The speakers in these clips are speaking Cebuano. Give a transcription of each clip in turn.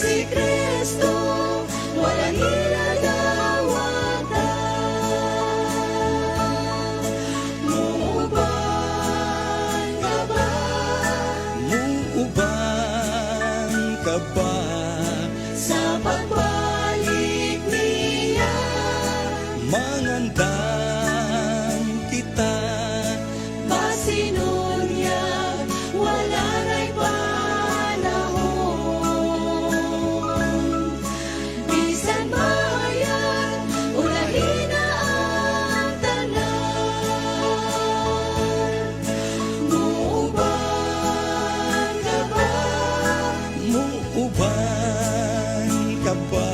Si Kristo wala nila dawatan. Muuban ka ba? Muuban ka ba? Sa pagbalik niya. Mangandam kita. Basin unyag wala na'y panahon. Bisan mahayag, ulahin na ang tanan. Muuban ka ba? Muuban ka ba?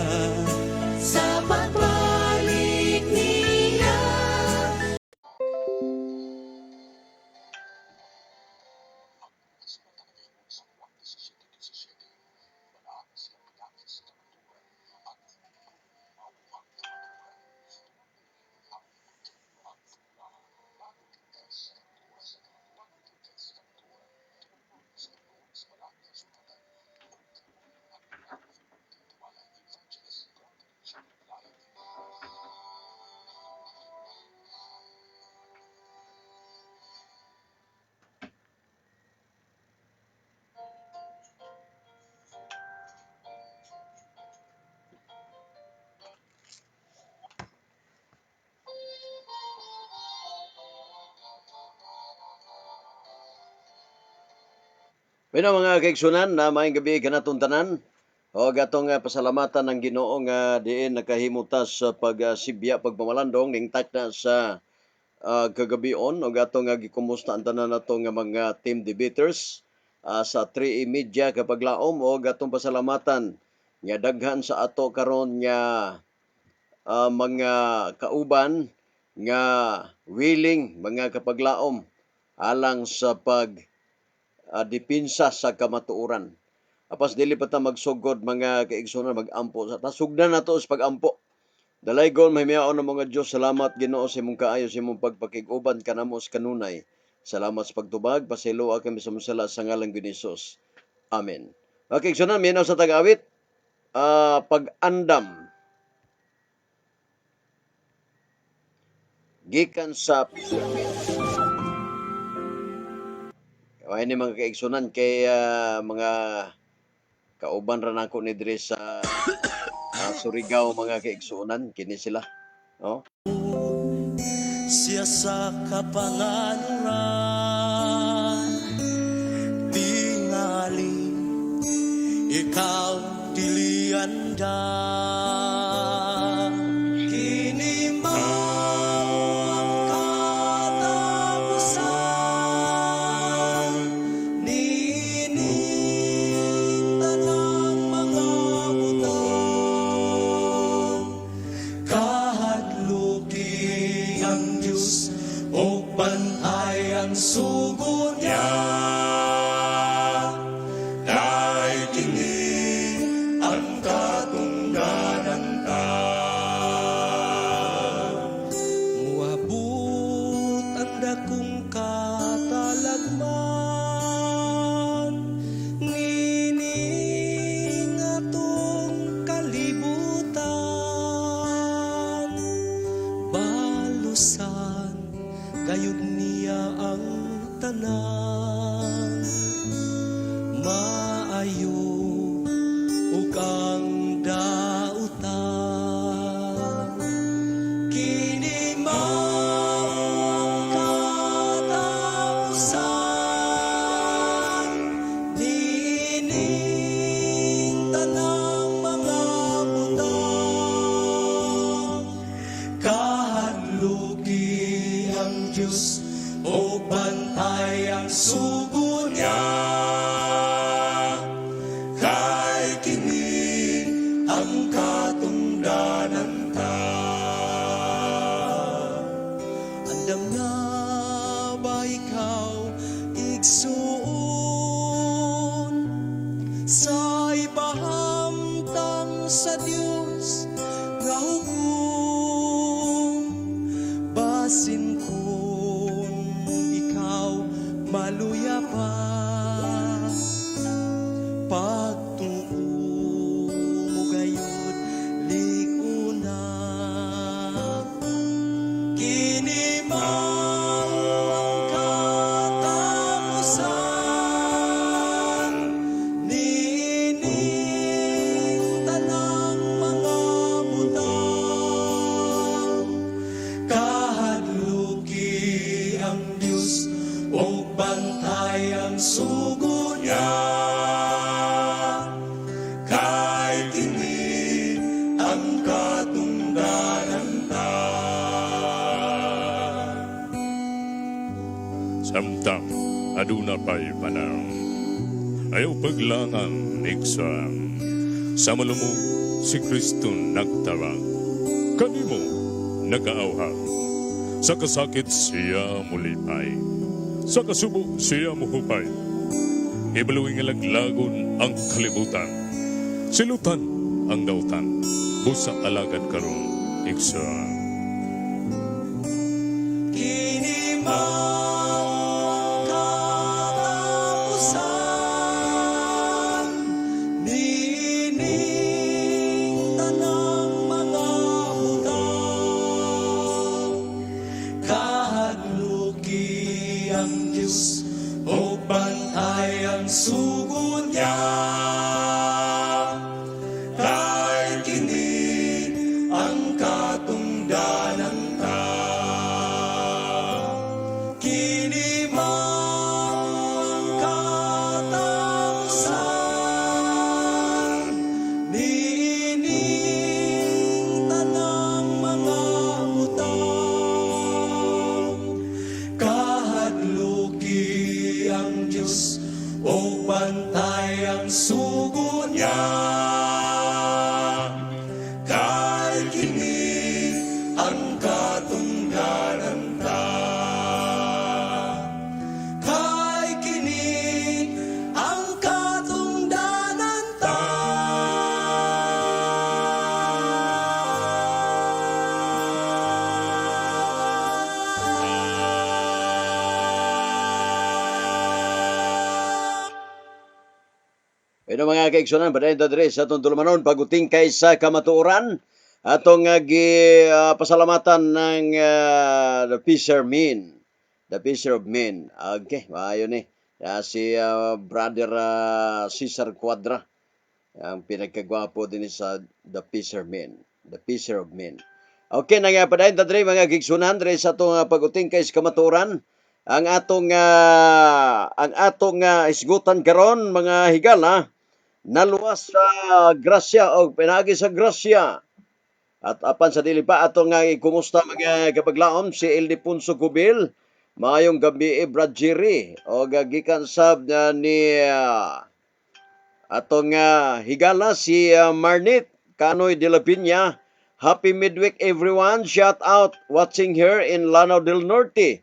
Sa pagbalik niya. Bueno, mga kaigsunan na maayong gabi kanatong tanan. O atong pasalamatan ng Ginoo nga diin nakahimutas sa pagsibya, pagpamalandong ning takna sa kagabion, og atong gikumusta ang tanan nato nga mga team debaters sa 3E Media kapaglaom, og atong pasalamatan nga daghan sa ato karon nga mga kauban nga willing, mga kapaglaom, alang sa pag dipinsa sa kamatuoran. Apas dili pa ta magsugod, mga kaigsunan, mag-ampo sa tasugdan nato sa pag-ampo. Dalaygon, mahimiyaon ng mga Diyos, salamat, Ginoo, sa imong kaayo, sa imong pagpakig-uban kanamo sa kanunay. Salamat sa pagtubag, pasayloa kami sa among sala sa ngalan ni Jesus. Amen. Mga kaigsunan, minaw sa tag-awit, pag-andam. Gikan sa Kaya ni mga kaigsunan kay mga kauban ra nako ni diri sa Surigao, mga kaigsunan, kini sila. No? Siya sa kapanganuran. Tingali ikaw dili andam. Kini mao ang katapusan niining tanang mga butang. Kahadluki ang Diyos ug bantay ang sugo niya. Kay kini ang katungdanan ta. Muabot ang dakong katalagman niining atong kalibutan. Balusan gayud niya ang tanan, maayo ug ang dautan. Kini mao ang katapusan niining tanang mga butang. Kahadluki ang Diyos ug bantay ang sugo niya. Kay kini ang katungdanan ta. Andam na ba ikaw, igsuon, sa ipahamtang sa Dios nga hukom? Basin kung ikaw maluya pa, pagtuo. Aduna pa'y panahon. Ayaw paglangan, igsoon. Sa malumog, si Kristo nagtawag. Kanimo, nagaawhag. Sa kasakit siya mulipay. Sa kasubo siya muhupay. Hibaluy nga laglagon ang kalibutan. Silutan ang dautan. Busa alagad karon, igsoon. Kini mao katapusan niining tanang mga butang. Kahadluki ang Diyos ug bantay ang sugo niya. Kay kini ang katungdanan ta. Kini mao ang katapusan niining tanang mga butang. Kahadluki ang Diyos ug bantay ang sugo niya. Kay kini ang katungdanan ta. Kay kini ang katungdanan ta. Pero mga kaigsunan, padayon ta diri sa atong tulumanon pag-utingkay sa kamatuoran, atong gi pasalamatan ng the Fishermen, the Fisher of Men. Okay, maayo ni. Si Brother Cesar Cuadra, ang pinagkagwapo din sa the Fishermen, the Fisher of Men. Okay, na nga padayon ta diri, mga kaigsunan, diri sa atong pag-utingkay sa kamatuoran. Ang atong isgutan karon, mga higala, naluwas sa grasya o pinaagi sa grasya. At apan sa dili pa, ato nga kumusta, mga kapaglaom, si Ildefonso Gubil. Maayong gabi, Brad Jerry, o gikan sab na ni atong higala si Marnit Kanoy de la Piña. Happy midweek, everyone. Shout out, watching here in Lanao del Norte.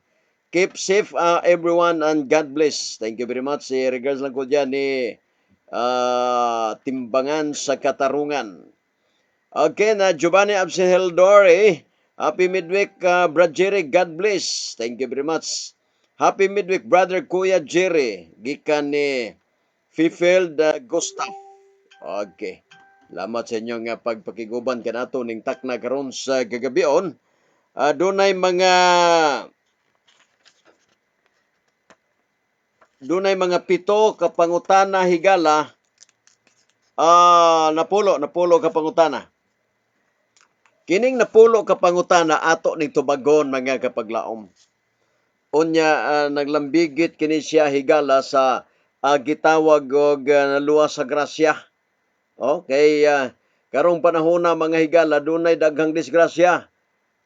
Keep safe, everyone, and God bless. Thank you very much. Si regards lang ko dyan ni Timbangan sa Katarungan. Okay na Giovanni Abseheldor, eh. Happy midweek, Brad Jerry. God bless. Thank you very much. Happy midweek, Brother Kuya Jerry. Gikan ni Fifield Gustav. Okay. Salamat sa inyong pagpakiguban kanato ning takna karon sa gagabion. Dunay mga 7 ka pangutana, higala. Napulo ka pangutana. Kining 10 ka pangutana ato ning tubagon, mga kapaglaom. Unya naglambigit kini siya, higala, sa gitawag og naluwas sa grasya. Okay, karong panahon na, mga higala, dunay daghang disgrasya.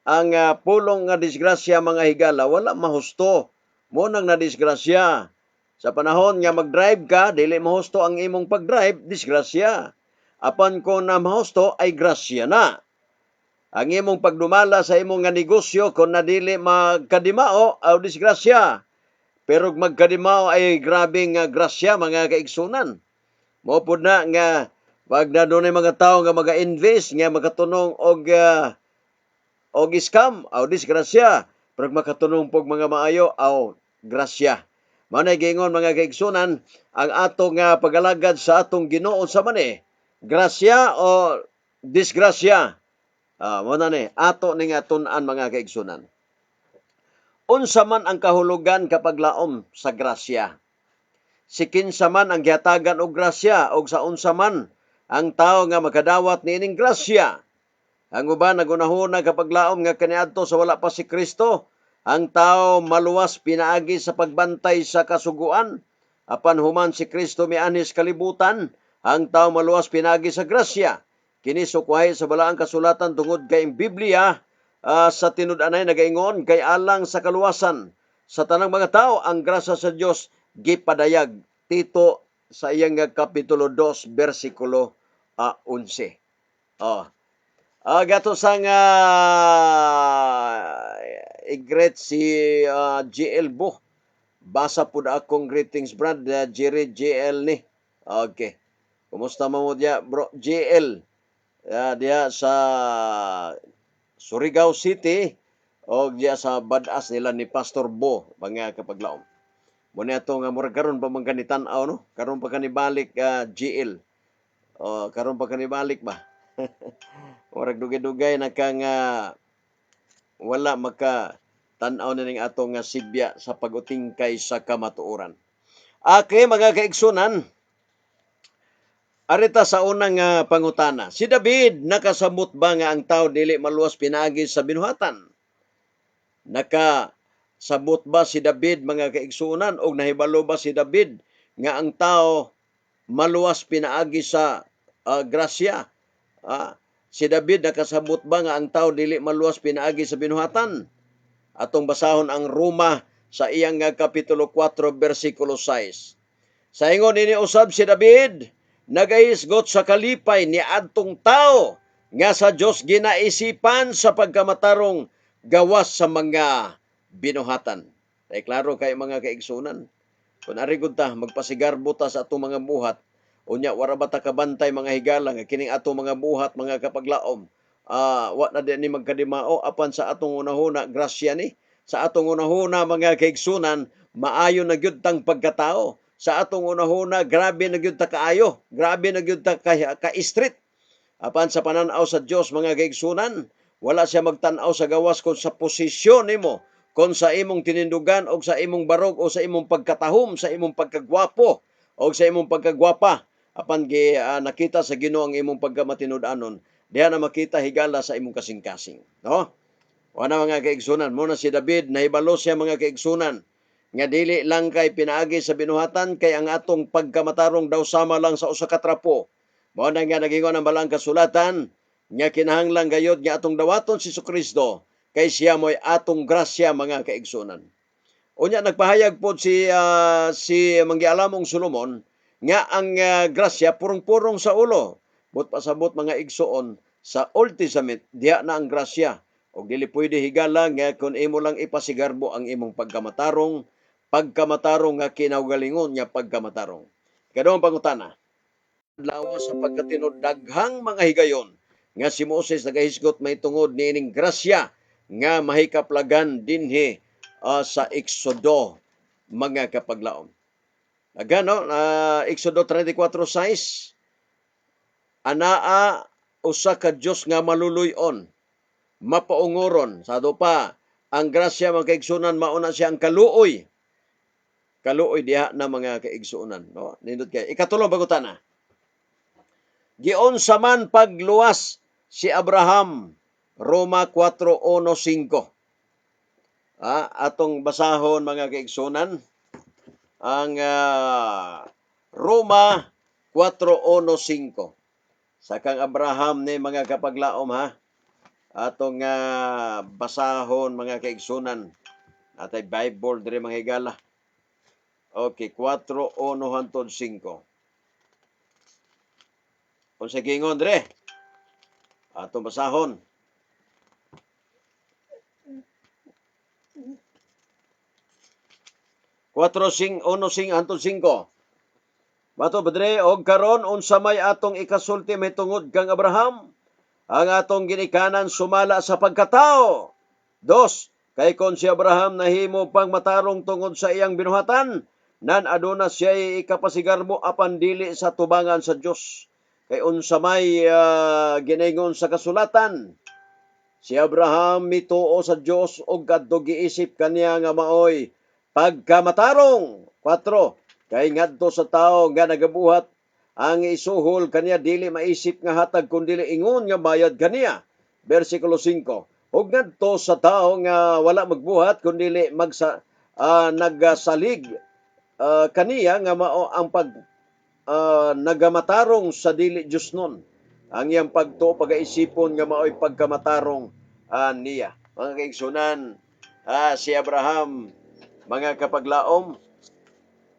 Ang pulong nga disgrasya, mga higala, wala mahusto. Mo nang nadisgrasya. Sa panahon nga mag-drive ka, dili mahusto ang imong pag-drive, disgrasya. Apan kung na mahusto, ay grasya na. Ang imong pagdumala sa imong nga negosyo, kung nadili magkadimao, aw disgrasya. Pero magkadimao ay grabing grasya, mga kaigsunan. Mao pud na nga pag na dunay mga tawo nga maga-invest nga makatunong og scam, aw disgrasya. Pero makatunong pog mga maayo, aw grasya. Mao na giingon, mga kaigsunan, ang atong pagalagad sa atong Ginoo sa man eh, grasya o disgrasya. Mao na ni ato ning tun-an, mga kaigsunan. Unsa man ang kahulugan, kapaglaom, sa grasya? Si kinsa man ang gihatagan og grasya og sa unsa man ang tao nga makadawat niining grasya? Ang uban nagunahuna, kapaglaom, nga kaniadto sa wala pa si Kristo, ang tao maluwas pinaagi sa pagbantay sa kasuguan. Apan human si Kristo mianhis kalibutan, ang tao maluwas pinaagi sa grasya. Kini sukwahi sa balaang kasulatan tungod kay ang Biblia sa tinud-anay nagaingon kay alang sa kaluwasan sa tanang mga tao ang grasya sa Dios. gipadayag. Tito sa iyang nga kapitulo 2 bersikulo 11. Oh. Gato sa nga i-greet si GL Bo. Basa pud akong greetings, brad, Jerry GL ni. Okay. Kumusta mo diya, bro GL? Diya sa Surigao City o diya sa Badas nila ni Pastor Bo, mga kapaglaom. Muna ato nga murag karon pa man kani tan-aw, no? Karon pa kani balik, GL. Oh, karon pa kani balik ba? Murag dugay-dugay na kang wala maka tan-aw na ning atong nga sibya sa pag-utingkay sa kamatuoran. Okay, mga kaigsunan, arita sa unang pangutana. Si David, nakasabot ba nga ang tao dili maluwas pinaagi sa binuhatan? Nakasabot ba si David, mga kaigsunan, o nahibalo ba si David nga ang tao maluwas pinaagi sa grasya? Si David nakasabot ba nga ang tao dili maluwas pinaagi sa binuhatan? Atong basahon ang Roma sa iyang nga kapitulo 4 bersikulo 6. Sa ingon nini usab si David, nagahisgot sa kalipay ni adtong tao nga sa Dios ginaisipan sa pagkamatarong gawas sa mga binuhatan. Kay klaro kay mga kaigsunan, kung ari gud ta magpasigarbo ta sa atong mga buhat, unya wara ba ta kabantay, mga higala, nga kining atong mga buhat, mga kapaglaom, wa na di ni magkadimao, apan sa atong unahuna grasya ni, sa atong unahuna, mga kaigsunan, maayo na gyud tang pagkatao, sa atong unahuna grabe na gyud ta kaayo, grabe na gyud ta ka street, apan sa panan-aw sa Dios, mga kaigsunan, wala siya magtan-aw sa gawas kon sa posisyon nimo, kon sa imong tinindugan o sa imong barog o sa imong pagkatahom, sa imong pagkagwapo o sa imong pagkagwapa, apan gi nakita sa Ginoo ang imong pagkamatinud-anon. Diha na makita, higala, sa imong kasing-kasing, no? Wala, mga kaigsunan. Mo na si David nahibalo siya, mga kaigsunan, nga dili lang kay pinaagi sa binuhatan, kay ang atong pagkamatarong daw sama lang sa usa ka trapo. Mao na nga nagingon ang balang kasulatan nga kinahanglan gayod nga atong dawaton si Kristo kay siya mo'y atong grasya, mga kaigsunan. Unya nagpahayag pod si manggialamong Solomon nga ang grasya purong-purong sa ulo. But pasabot, mga igsoon, sa Old Testament diha na ang grasya. Og dili pwede, higala, nga kung imo lang ipasigarbo ang imong pagkamatarong, pagkamatarong nga kinaugalingon nga pagkamatarong. Ikaduhang pangutana. Lawas sa pagkatinud daghang mga higayon nga si Moses nagahisgot mahitungod niining grasya nga mahikaplagan dinhi sa Exodo, mga kapaglaom. Daghan, no, Exodo 34:6, anaa usa ka Dios nga maluluy-on, mapaunguron. Sado pa, ang grasya, mga kaigsunan, mauna siya ang kaluoy. Kaluoy diha na, mga kaigsunan, no? Nindot kay. Ikatulong pangutana. Giunsa man pagluwas si Abraham? Roma 4:1-5. Atong basahon, mga kaigsunan, ang Roma 4:1-5. Sa kang Abraham ni, mga kapaglaom, ha. Atong basahon, mga kaigsunan. Atay Bible dire, mga higala. Okay, 4:1 hantod 5. Unsa giingon dire? Atong basahon. 4, 1, 5 hantod 5. Bato padre, og karon unsa may atong ikasulti mahitungod kang Abraham? Ang atong ginikanan sumala sa pagkatao. Dos, kay kon si Abraham nahimo pang matarong tungod sa iyang binuhatan, nan aduna siya ikapasigarbo apan dili sa tubangan sa Dios. Kay unsa may ginaingon sa kasulatan? Si Abraham mituo sa Dios ug kadto giisip kaniya nga maoy pagkamatarong. 4. Kay ngadto sa tawo nga nagabuhat, ang isuhol kaniya dili maisip nga hatag kundi ingon nga bayad kaniya. Versikulo 5. Ug ngadto sa tawo nga wala magbuhat kundi nagasalig kaniya nga mao ang pag nagamatarong sa dili Dios nun. Ang iyang pagtuo pagaisipon nga maoy pagkamatarong niya. Mga kaigsunan, si Abraham, mga kapaglaom,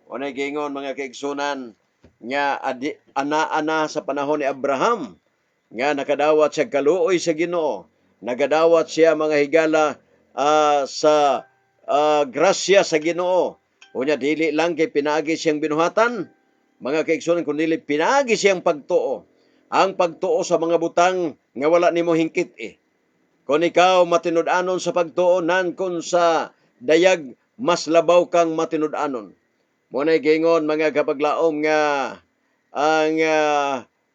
Unay giingon, mga kaigsunan, nga adi, ana-ana sa panahon ni Abraham nga nakadawat siya kaluoy sa Ginoo. Nagadawat siya, mga higala, sa grasya sa Ginoo. Unya dili lang kay pinaagi siyang binuhatan, mga kaigsunan, kundi pinaagi siyang pagtuo. Ang pagtuo sa mga butang nga wala nimo hingkit eh. Kung ikaw matinud-anon sa pagtuo nan kung sa dayag, mas labaw kang matinud-anon. Mao nay giingon, mga kapaglaom, nga ang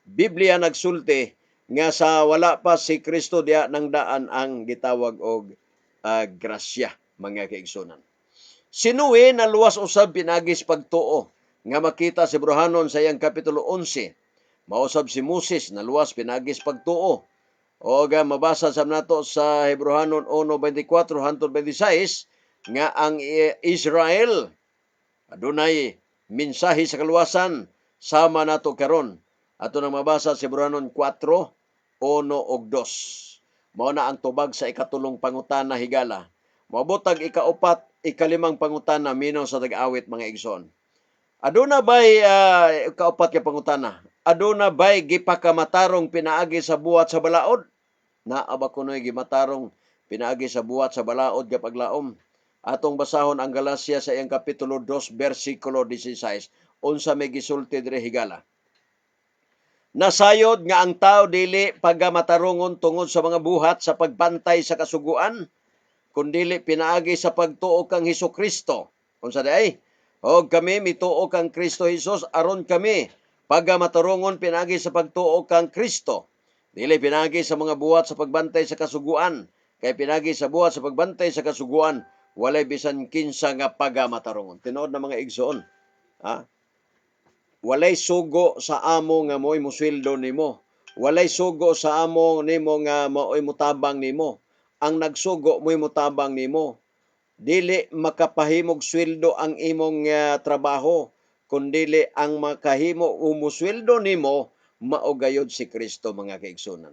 Biblia nagsulti nga sa wala pa si Kristo diha nang daan ang gitawag og grasya, mga kaigsunan. Si Noe naluwas usab pinaagi sa pagtuo nga makita sa Hebreohanon sa iyang kapitulo 11. Mausab si Moses naluwas pinaagi sa pagtuo. O mabasa sa nato sa Hebreohanon 1:24 hangtod 26 nga ang Israel adunay mensahe sa kaluwasan sama nato karon. Ato nang mabasa sa Hebreohanon 4:1 ug 2. Mao na ang tubag sa ikatulong pangutana, higala. Moabot tag ikaupat, ikalimang pangutana, minaw sa tag-awit, mga igsoon. Aduna bay ikaupat ka pangutana? Aduna bay gipakamatarong pinaagi sa buhat sa balaod? Naa ba kunoy gimatarong pinaagi sa buhat sa balaod, kapaglaom? Atong basahon ang Galacia sa iyang kapitulo 2 bersikulo 16. Unsa may gisulti diri, higala? Nasayod nga ang tao dili pagamatarungon tungod sa mga buhat sa pagbantay sa kasuguan, kundili pinaagi sa pagtuo kang Hesus Kristo. Unsa diay? Og kami mituo kang Kristo Hesus aron kami pagamatarungon pinaagi sa pagtuo kang Kristo. Dili pinaagi sa mga buhat sa pagbantay sa kasuguan, kay pinaagi sa buhat sa pagbantay sa kasuguan, walay bisan kinsa nga pagamatarungon. Tinuod na, mga igsoon. Ha? Walay sugo sa amo nga mo'y musweldo nimo. Walay sugo sa amo nimo nga mao'y mutabang nimo. Ang nagsugo mo'y mutabang nimo. Dili makapahimog sweldo ang imong trabaho, kundili ang makahimo o musweldo nimo mao gayod si Kristo, mga kaigsunan.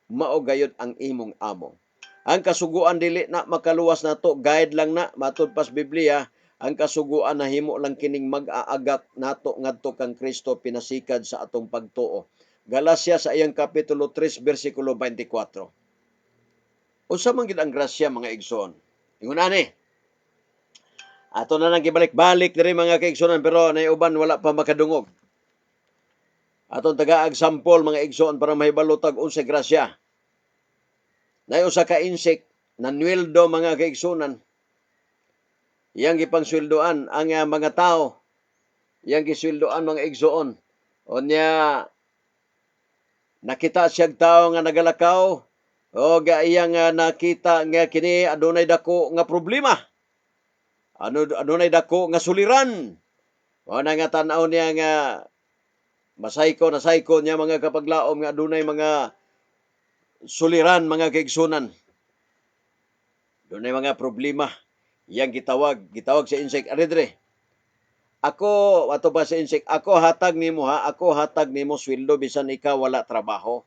Mao gayod ang imong amo. Ang kasuguan dili na makaluwas nato, guide lang na matud pas Biblia. Ang kasuguan nahimo lang kining mag-aagak nato ngadto kang Kristo pinasikad sa atong pagtuo. Galacia sa iyang kapitulo 3 bersikulo 24. Unsa man gid ang grasya, mga igsoon? Ingon ani. Ato na lang gibalik-balik diri, mga kaigsuonan, pero nay uban wala pa makadungog. Atong tagaag sample, mga igsoon, para mahibalo tag unsay grasya. Nay usa ka insect nanweldo, mga kaigsuonan. Iyang gipangsweldoan ang mga tao. Iyang gisweldoan, mga igsoon. Unya nakita siyag tao nga nagalakaw o iyang nakita nga kini adunay dako nga problema. Ano, adunay dako nga suliran. O na nga tan-aw niya nga masayko nasayko niya, mga kapaglaom, nga adunay mga suliran, mga kaigsunan. Dunay mga problema. Iyang gitawag sa insect, "Ari dre. Ako," ato pa sa insect, "ako hatag nimo ha, ako hatag nimo sweldo bisan ikaw wala trabaho.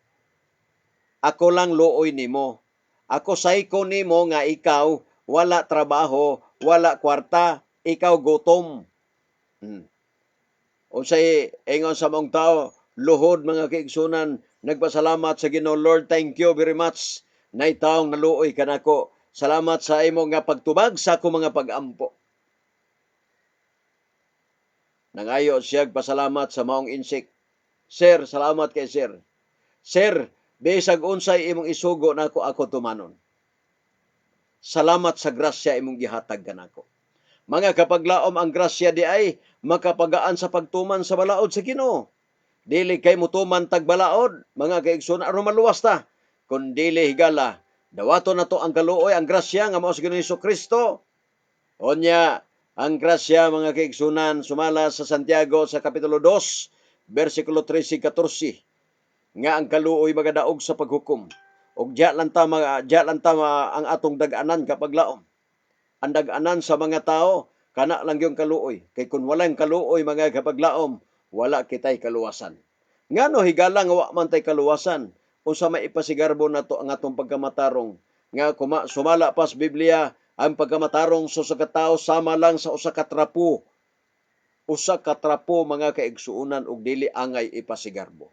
Ako lang luoy nimo. Ako sayko nimo nga ikaw wala trabaho, wala kwarta, ikaw gutom." Unsay ingon sa maong tao? Luhod, mga kaigsunan, nagpasalamat sa Ginoo, "Lord, thank you very much. Nay taong naluoy kanako. Salamat sa imo nga pagtubag sa ako mga pagampo." Nangayo siya pasalamat sa maong insect. "Sir, salamat kay sir. Sir, bisag unsay imong isugo nako, ako tumanon. Salamat sa grasya imong gihatag kanako." Mga kapaglaom, ang grasya di ay makapagaan sa pagtuman sa balaod sa Ginoo. Dili kay mutuman tag balaod, mga kaigsoon, aron maluwas ta. Kun dili, higala, dawaton nato ang kaluoy, ang grasya nga mao sa Ginoo Hesus Kristo. Onya, ang grasya, mga kaigsunan, sumala sa Santiago sa kapitulo 2, versikulo 13 14, nga ang kaluoy magadaog sa paghukom. Ug diya lang ta ang atong dag-anan, kapaglaom. Ang dag-anan sa mga tao kana lang yung kaluoy. Kay kung walang kaluoy, mga kapaglaom, wala kitay kaluwasan. Ngano, higala, nga wa man tay kaluwasan? Unsa may ipasigarbo nato ang atong pagkamatarong? Nga sumala pas Biblia, ang pagkamatarong sa usa ka tawo sama lang sa usa ka trapo. Usa ka trapo, mga kaigsuonan, ug dili angay ipasigarbo.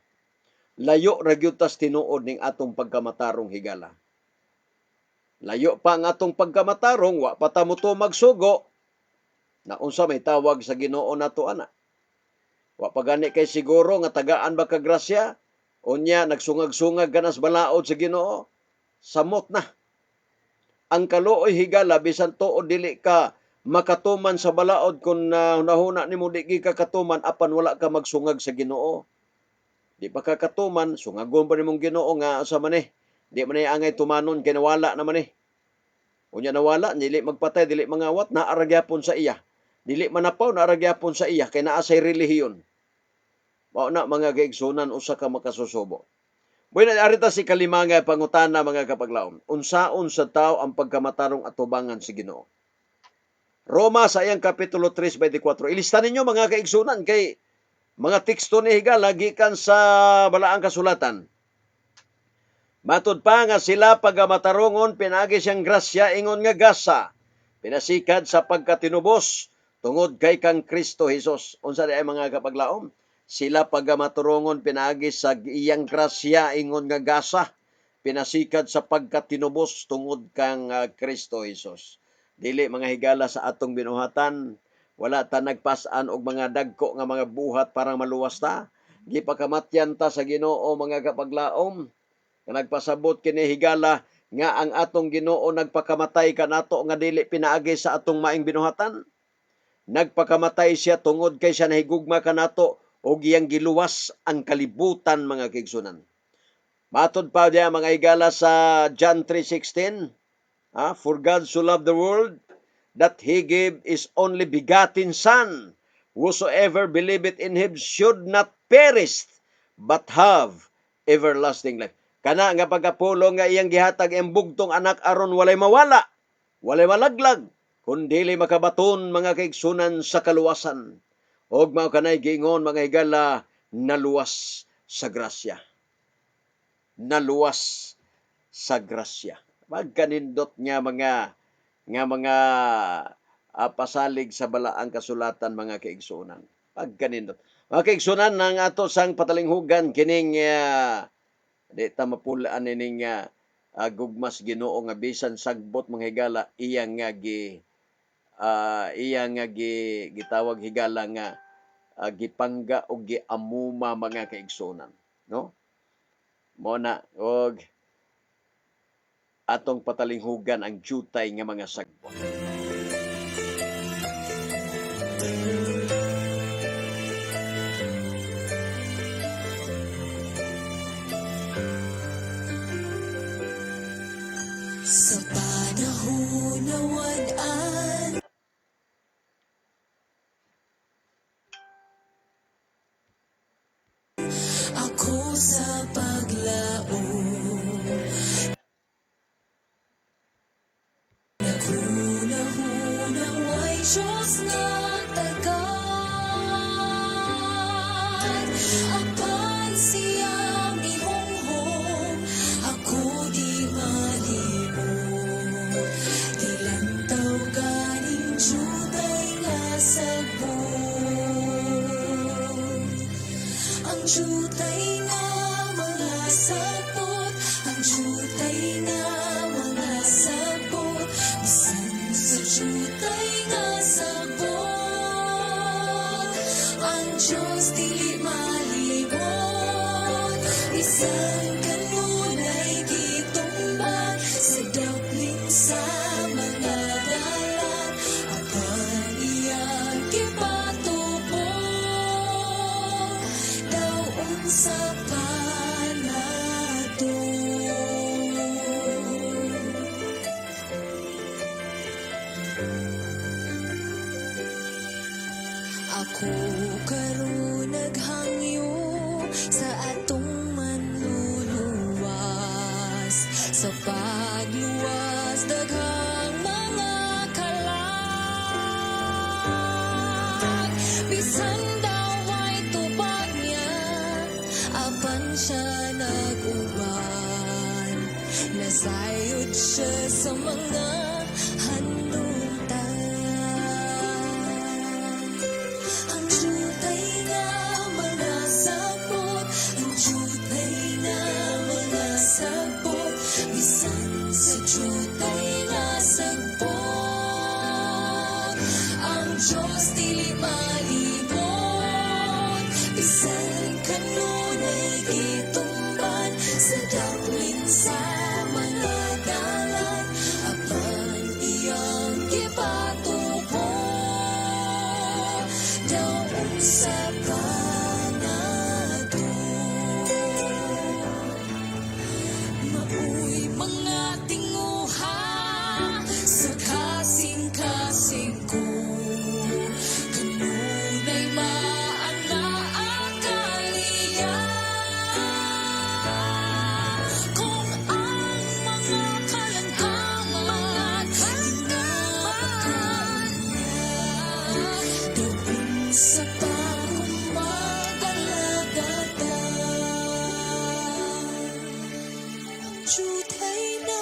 Layo ra gyud tas tinuod ning atong pagkamatarong, higala. Layo pa ang atong pagkamatarong, wa pa ta mo magsugo na unsa may tawag sa Ginoo nato ana. Wa pa gani kay siguro nga tagaan ba ka grasya, unya nagsungag-sungag ka nas balaod sa Ginoo, samot na. Ang kaluoy, higala, bisan tuod dili ka makatuman sa balaod, kung nahuna nimo di ka katuman, apan wala ka magsungag sa Ginoo. Di pa ka katuman, sungagon pa nimong Ginoo nga sa man eh. Di man eh angay tumanon kay nawala naman eh. Unya nawala, dili magpatay, dili mangawat, naa ra gyapon sa iya. Dili manapaw, naa ra gyapon sa iya kay naa say relihiyon. Mao na, mga kaigsunan, usa ka makasusubo. Bueno, arita si kalima nga pangutana, mga kapaglaom. Unsaon sa tao ang pagkamatarong atubangan sa Ginoo? Roma sa iyang kapitulo 3:24. Ilista ninyo, mga kaigsunan, kay mga teksto ni higala gikan sa balaang kasulatan. Matud pa nga sila pagkamatarongon pinaagi siyang grasya ingon nga gasa, pinasikad sa pagkatinubos tungod kay kang Kristo Jesus. Unsa di ay, mga kapaglaom? Sila pagkamatarongon pinaagi sa iyang grasya ingon nga gasa, pinasikad sa pagkatinubos tungod kang Kristo Jesus. Dili, mga higala, sa atong binuhatan, wala ta nagpas-an og mga dagko nga mga buhat para maluwas ta. Gipakamatyan ta sa Ginoo, mga kapaglaom. Nga nagpasabot kini, higala, nga ang atong Ginoo nagpakamatay kanato nga dili pinaagi sa atong maing binuhatan. Nagpakamatay siya tungod kay siya nahigugma kanato ug iyang giluwas ang kalibutan, mga kaigsunan. Matod pa diya, mga higala, sa John 3:16, "For God so loved the world that He gave His only begotten Son, whosoever believeth in Him should not perish, but have everlasting life." Kana nga pagkapulong nga iyang gihatag ang bugtong anak aron walay mawala, walay malaglag, kundi makabaton, mga kaigsunan, sa kaluwasan. Og mao kanay giingon, mga higala, naluwas sa grasya. Naluwas sa grasya. Pagkanindot nga mga pasalig sa balaang kasulatan, mga kaigsuonan. Pagkanindot. Mga kaigsuonan, nang ato sang patalinghugan kining di ta mapulaan ining gugmas Ginoo nga bisan sagbot, mga higala, iya nga gitawag, higala, nga gipangga og giamuma, mga kaigsuonan, no? Mo na og atong patalinghugan ang jutay nga mga sagbot. Sa panahon na wad-an ako sa paglaom, naghuna-huna way Diyos nga tagad, apan siya mihonghong, ako di malimot. Gilantaw ganing jutay nga sagbot, ang jutay nga mga sagbot, ang jutay nga mga sagbot, bisan sa jutay nga sagbot, ang Diyos dili malimot. Bisan kanunay gitumbang sa daplin sa mga dalan, apan iyang gipatubos daw unsa pa nato. Ako karon naghangyo sa atong manluluwas, sa pagluwas daghang mga kalag. Bisan daw ay tubag niya, apan siya nag-uban. Nasayod siya sa mga hanungtan. Ang Jutay na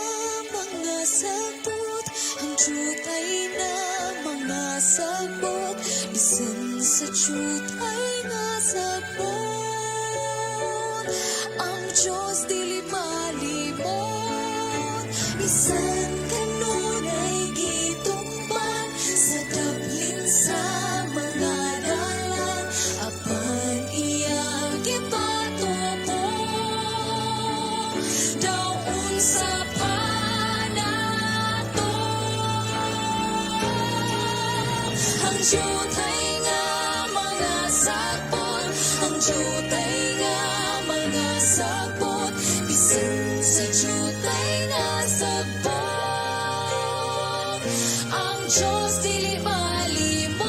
mga sagbot, ang jutay na mga sagbot, bisan sa jutay nga sagbot. Ang Diyos dili malimot, bisan kanunay gitumban sa daplin sa mga dalan, apan iyang gipatubo daw unsa pa nato. Ang jutay nga mga sagbot, ang jutay nga mga sagbot, bisan sa jutay nga sagbot. Ang Diyos dili malimot,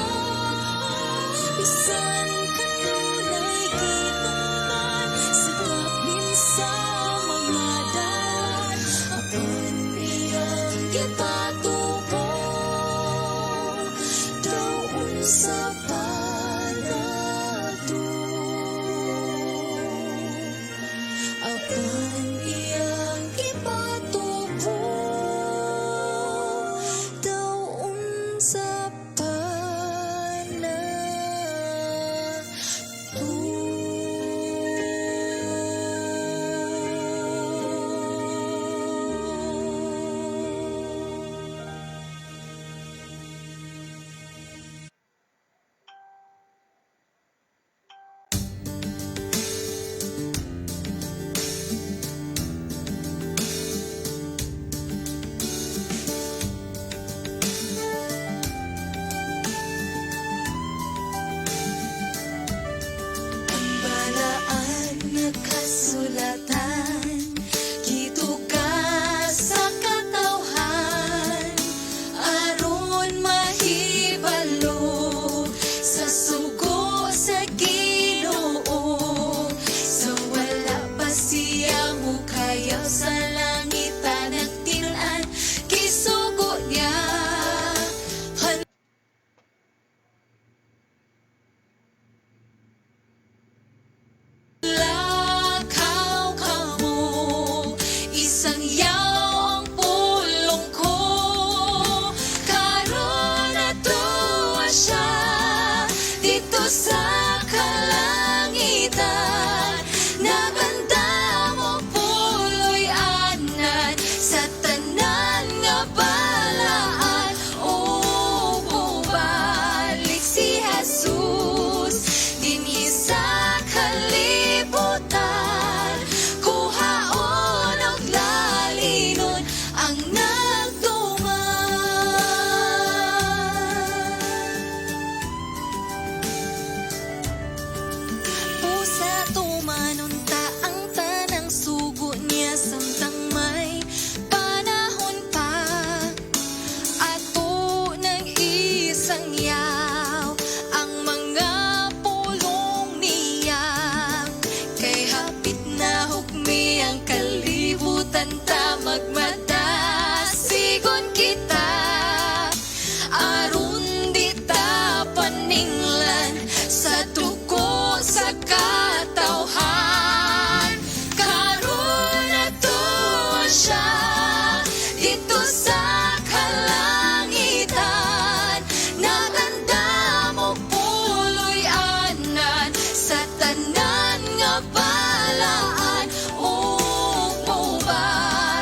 bisan kanunay gitumban sa daplin sa mga dalan, apan iyang gipatubo daw unsa pa nato. Apan iyang gipatubo daw unsa pa nato. Ang balaan na kasulatan gituga sa katawhan aron mahibalo sa sugo sa Ginoo. Sa wala pa siya mukayaw sa langitan, nagtinun-an gisugo niya. Lakaw kamo, isang yaw ang pulong ko. Karon natuwa siya dito sa kalangitan. Nagandam og puloy anan sa tanan nga balaan. O balik si Jesus dinhi sa kalibutan. Kuhaon og lalinon ang nagtuman. Pusa tumanunta ang tanang sugo niya samtang may panahon pa. Ato ng isang yaw ang mga pulong niya. Kay hapit na hukmi ang kalibutan, ta magmadasigon kita. Aron di ta paninglan sa dugo sa katawhan. Karon natuwa siya dito sa kalangitan. Nagandam og puloy anan sa tanan nga balaan. Ug mobalik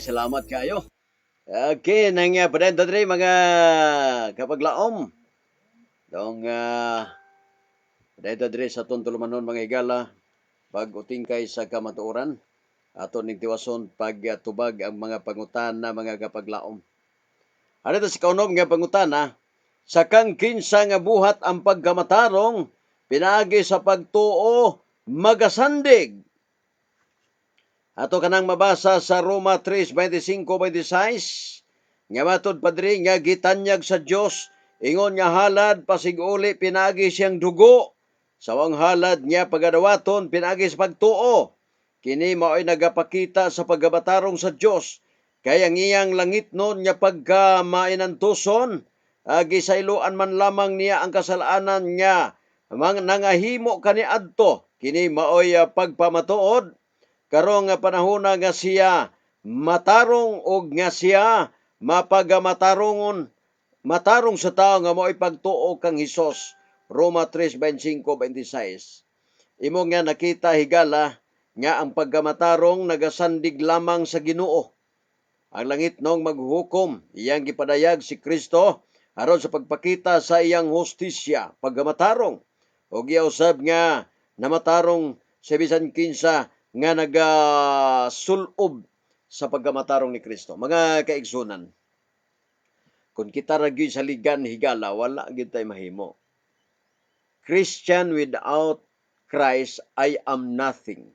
salamat kayo. Okay, nang padayon ta diri, mga kapaglaom. Dong padayon ta diri sa atong tulumanon, mga higala, pag-utingkay sa kamatuoran. Ato ning tiwason pagtubag ang mga pangutana, mga kapaglaom. Ano sa kaunom nga pangutana? Sa kang kinsa nga buhat ang pagkamatarong pinaagi sa pagtuo magasandig? Ato kanang mabasa sa Roma 3:25-26 nga matud padri nga gitanyag sa Dios ingon nga halad pasig-uli pinaagi siyang dugo sa wang halad nga pagadawaton pinaagi sa pagtuo. Kini mao'y nagapakita sa pagkamatarong sa Dios, kay ang iyang langitnon nga pagkamainantuson, gisayloan man lamang niya ang kasalanan nga mang nangahimo kaniadto. Kini maoy pagpamatuod karong nga panahona nga siya matarong og nga siya mapagamatarungon matarong sa tao nga mao'y pagtuo kang Hesus. Roma 3:25-26. Imo nga nakita, higala, nga ang pagkamatarong nagasandig lamang sa Ginoo. Ang langitnong maghukom, iyang gipadayag si Kristo aron sa pagpakita sa iyang hustisya, pagkamatarong. Og iya usab nga namatarong sa bisan kinsa nga nagasulob sa pagkamatarong ni Kristo. Mga kaigsunan, kung kita ra gyud saligan, higala, wala gyud tay mahimo. Christian without Christ, I am nothing.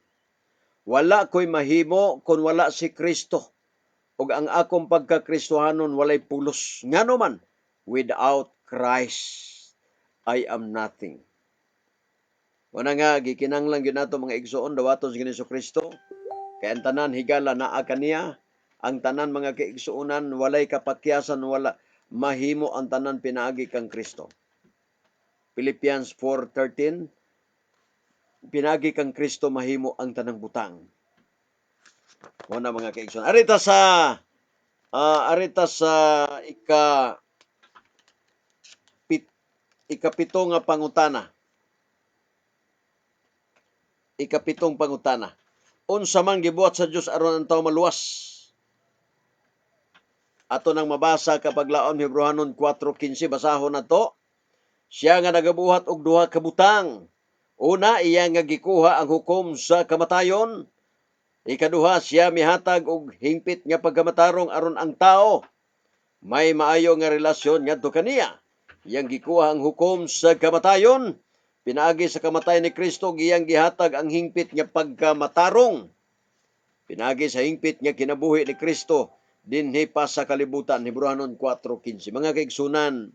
Wala ko'y mahimo kung wala si Kristo. Ug ang akong pagkakristohanon walay pulos. Ngano man, without Christ, I am nothing. Una nga, gikinanglan gyud nato, mga igsoon, dawaton si Ginoong Kristo. Kay ang tanan, higala, naa kaniya. Ang tanan, mga kaigsuonan, walay kapakyasan, wala mahimo ang tanan pinaagi kang Kristo. Philippians 4:13, pinaagi kang Kristo mahimo ang tanang butang. Muna, mga kaigsoon. Arita sa ikapito nga pangutana. Ikapitong pangutana. Unsa man gibuhat sa Dios aron ang tao maluwas? Ato nang mabasa, kapaglaom, Hebreohanon 4:15, basahon nato. Siya nga nagabuhat og duha ka butang. Una, iya nga gikuha ang hukom sa kamatayon. Ikaduha, siya mihatag og hingpit nga pagkamatarong aron ang tao may maayo nga relasyon ngadto kaniya. Iyang gikuha ang hukom sa kamatayon. Pinaagi sa kamatayon ni Kristo, iyang gihatag ang hingpit nga pagkamatarong. Pinaagi sa hingpit nga kinabuhi ni Kristo dinhi pa sa kalibutan. Hebreohanon 4:15. Mga kaigsunan,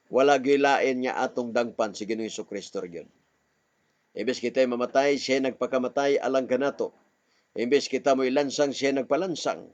wala gilain nga atong dangpan si Ginoong Kristo gyud. Imbes kita mamatay, siya nagpakamatay alang kanato. Imbes kita mo ilansang, siya nagpalansang.